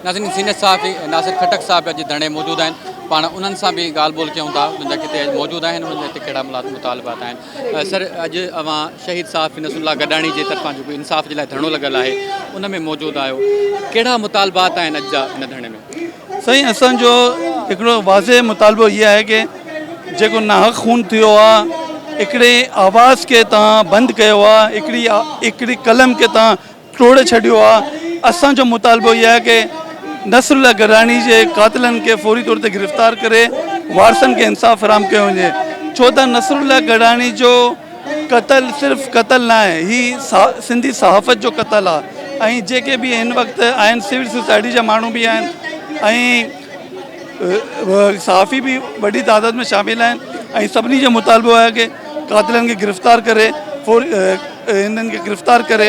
ناظرين سينيئر صحافي ناصر خٽڪ صاحب به اڄ ڌرڻي موجود آهن پاڻ انهن سان به ڳالهه ٻولهه ڪيون ٿا انهن جا ڪٿي اڄ موجود آهن انهن جا هتي ڪهڙا مطالبات آهن سر اڄ اوهان شهيد صحافي نصر الله گڏاڻي جي طرفان جيڪو انصاف جي لاء ڌرڻو لڳل آهي ان ۾ موجود آهيو ڪهڙا مطالبات آهن اڄ جا ان ڌرڻي ۾؟ سائين اسان جو هڪڙو واضح مطالبو هي آهي ڪي جيڪو ناحق خون ٿيو آ هڪڙي آواز کي توهان بند ڪيو آ هڪڙي هڪڙي قلم کي توهان ٽوڙي ڇڏيو آ اسان جو مطالبو اهو آهي ڪي نصر الله گڏاڻي جي قاتلن کي فوري طور تي گرفتار ڪري وارثن کي انصاف فراهم ڪيو وڃي ڇو ته نصر الله گڏاڻي جو قتل صرف قتل نه آهي هي سنڌي صحافت جو قتل آ ۽ جيڪي به هن وقت آهن سول سوسائٽي جا ماڻهو به آهن ۽ صحافي به وڏي تعداد ۾ شامل آهن ۽ سڀني جو مطالبو آهي ڪي قاتلن کي گرفتار ڪري فوري هنن کي گرفتار ڪري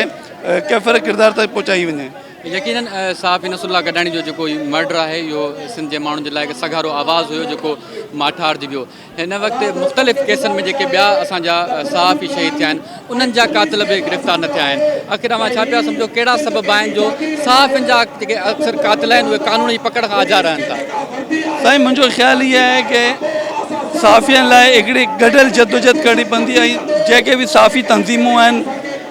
ڪيفر ڪردار تائين پهچائي وڃي. يقينن صحافي نصر الله گڏاڻي جو جيڪو هي مرڊر آهي اهو سنڌ جي ماڻهن جي لاء هڪ سگهارو آواز هيو جيڪو ماٺارجي ويو. هن وقت مختلف ڪيسن ۾ جيڪي ٻيا اسان جا صحافي شهيد ٿيا آهن انهن جا قاتل به گرفتار نه ٿيا آهن آخر اوهان ڇا پيا سمجهو ڪهڙا سبب آهن جو صحافين جا جيڪي اڪثر قاتل آهن اهي قانون جي پڪڙ کان آجا رهن ٿا. سائين منهنجو خيال هي آهي ڪي صحافين لاء هڪڙي گڏيل جدوجهد ڪرڻي پوندي ۽ جيڪي به صحافي تنظيمون آهن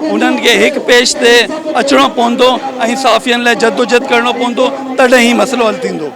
انهن کي هڪ پيج تي اچڻو پوندو ۽ صحافين لاء جدوجهد ڪرڻو پوندو تڏهن هي مسئلو حل ٿيندو.